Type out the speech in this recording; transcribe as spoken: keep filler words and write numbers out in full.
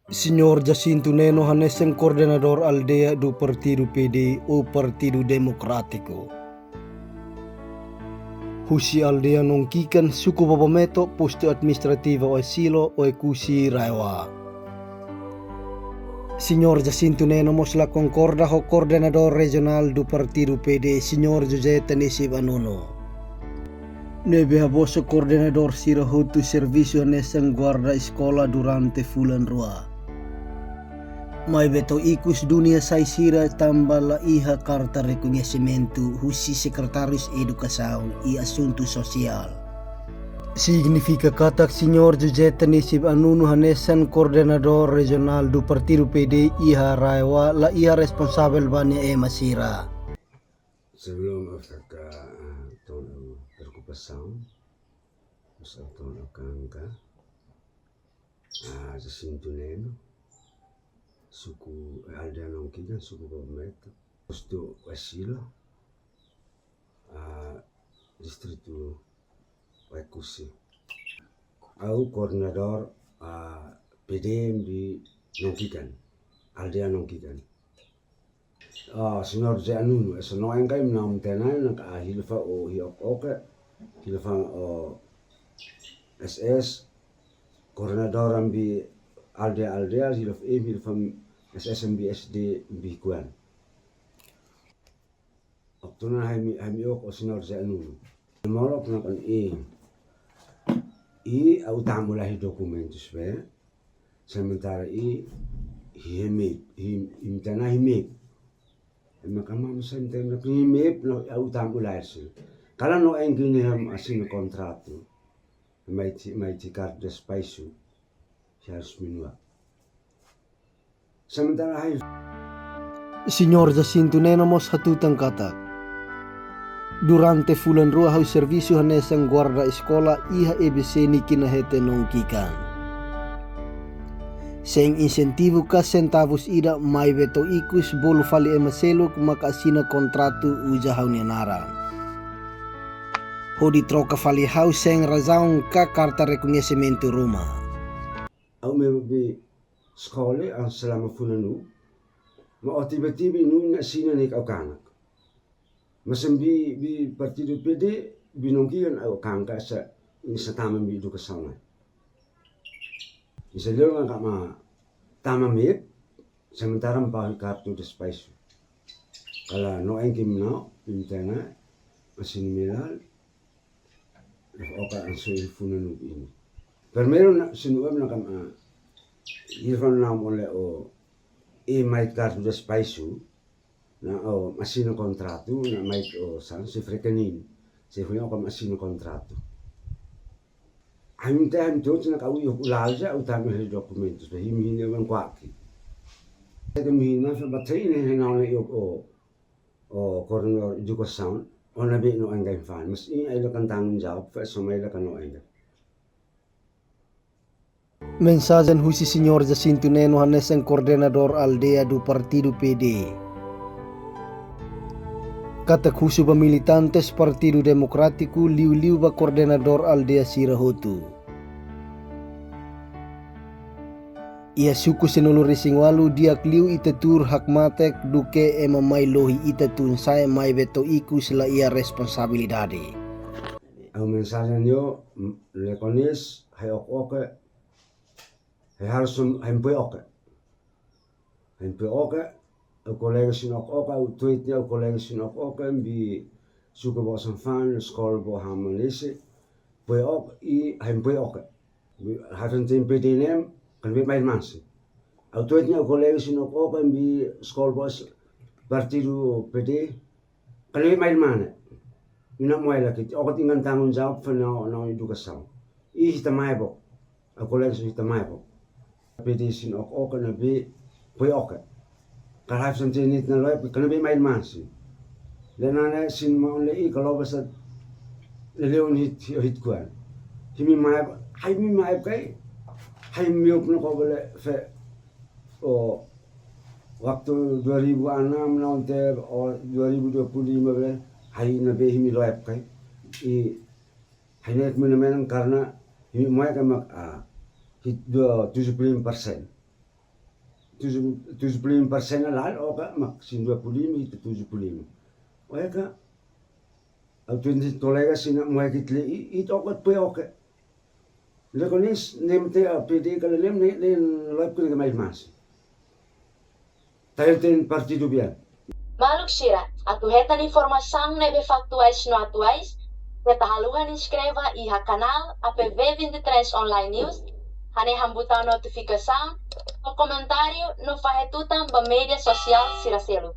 Señor Jacinto Neno Haneseng, koordenador aldea du Partidu P D, o Partidu Democrático. Husi aldea Nongkikan, suku Baba Meto, postu administrativa Oesilo, Oekusi, Raeoa. Señor Jacinto Neno mo selaku engkorda ho koordenador regional du Partidu P D, Señor Jose Tanisib Anunu. Nebe ha boso koordenador Sira Hotu servisu haneseng guarda eskola durante fulan rua. Mai beto ikus dunia sai sira tamba la iha karta rekoñesimentu husi Sekretaris Edukasaun i asuntu sosial. Signifika katak Señor Jose Tanisib Anunu Haneseng, koordenador regional du Partidu P D iha Raeoa, la iha responsabel bania ema sira. Sebelum au teka, ah, tong au perkupasaun, terus au tong au kangka, ah, Jacinto Neno, suku, eh, aldea Nongkikan, suku Baba Meto, postu Oesilo, ah, distritu Oekusi. Au koordenador, ah, P D mbi Nongkikan, aldea Nongkikan. Ah, Señor Jose Anunu, esa no engkai menam tenai nang ka hilefa o hiok oke, hilefa o S S, koordenador mbi aldea-aldea, hilefa em, hilefa S S mbi S D mbi kuan. Oktuna hai mi, hai mi ok o Señor Jose Anunu. Molok nakan e. I au tamu lahi dokumentus be. Sementara i, hi hemip, hi, hi mtana hemip. Ema kama masa mtana hemip, no, au tamu lahi si. Kala no engkini hem asina kontratu. Mai ti, mai ti kardes paisu. Si harus minua. Sementara hai. Señor Jacinto Neno mo satu tengkatak. Durante fulan rua hau servisu haneseng guarda eskola iha E B C niki nahete Nongkikan. Seng insentivu ka sentavus ida mai beto ikus bolu fali ema seluk maka asina kontratu uja hau nianaran. Hodi troka fali hau seng rajaung ka karta rekoñesimentu rumah. Au me bi skole ang selama funanu, ma o tiba-tiba inu ina sina nik au kanak. Masem bi, bi partidu P D, bi Nongkikan au kangka sa, ini sa tama bi duka sauna. Isa leo ngangka ma tama mit, sementara mpahi kartu despaisu. Kala no engkim no, pintena, asin milal, oka ansu ifuna nubi ini. Permero na sinu em nakam a. Ilfan nam ole o e mait kartu despaisu. Na o masina kontratu na mait o san si frekenin. Si funi oka masina kontratu. Aim te aim te otina ka uyo ulaja utami he dokumentus pe himi hini wan kwaki. Ete mihin masa batei ne he naone yok o. O, koordinador edukasaun, ona be no enggai fan. Mas i ai lekan tanggung jawab, fe somai lekan no enggai. Mensajen husi Señor Jacinto Neno Haneseng, koordinador aldea du partidu P D. Katak husu ba militantes Partidu Demokratiku liu-liu ba koordinador aldea Sirahotu. Ia suku senulu rising walu diak liu ita tur hak matek duke ema mai lohi ita tun sae mai beto iku sela ia responsabilidade. Au mensajen yo, m-, lekonis, hai ok-oke, hai harus em-, hai mpui oke. Hai mpui oke, Au kolega sin ok-oke, au tuitnya au kolega sin ok-oke, mbi suka bo samfan, skol bo hamanisi, pue ok, i, hai pue oke. Mbi hatan tim P D nem, kan mbi main mansi. Au tuitnya au kolega sin ok-oke, mbi skol bo s-, partidu P D, kan mbi main mane. Ina muai laki, oke tingan tanggung jawab, fana, na, edukasaun. I, hita mai bo. Aku lain sudah temai, Pak. P D sin ok-oke nabi pui oke. Kalai santi nit na loe, kena bi main mansi. Lenana sin maun lei kalau basa leleon hit, hit kuan. Himi mai, hai mi mai kai. Hai miup no ko bele fe. O, waktu dua ribu enam naun te, o, dua ribu dua puluh lima bele, hai nabi himi loe kai. I, Hanya kemenangan karena ini mai kami, ah, hit-, dua, tujuh puluh lima persen. tujuh, tujuh puluh lima persen la oka, mak sin dua puluh lima itu tujuh puluh lima. Oka, au twenty tolega sina muai kitle i, itu oka pe oka. Lekonis nem te a P D I kala nem ne, ne lap kene mai mas. Tahil ten partidu bian. Maluk sira, atu hetan informasaun nebe faktuais no atuais, keta haluha ni skreva iha kanal A P W Vinti Trans Online News, hane hambuta notifikasaun, no komentariu, no fahe tutam ba media sosial sira seluk.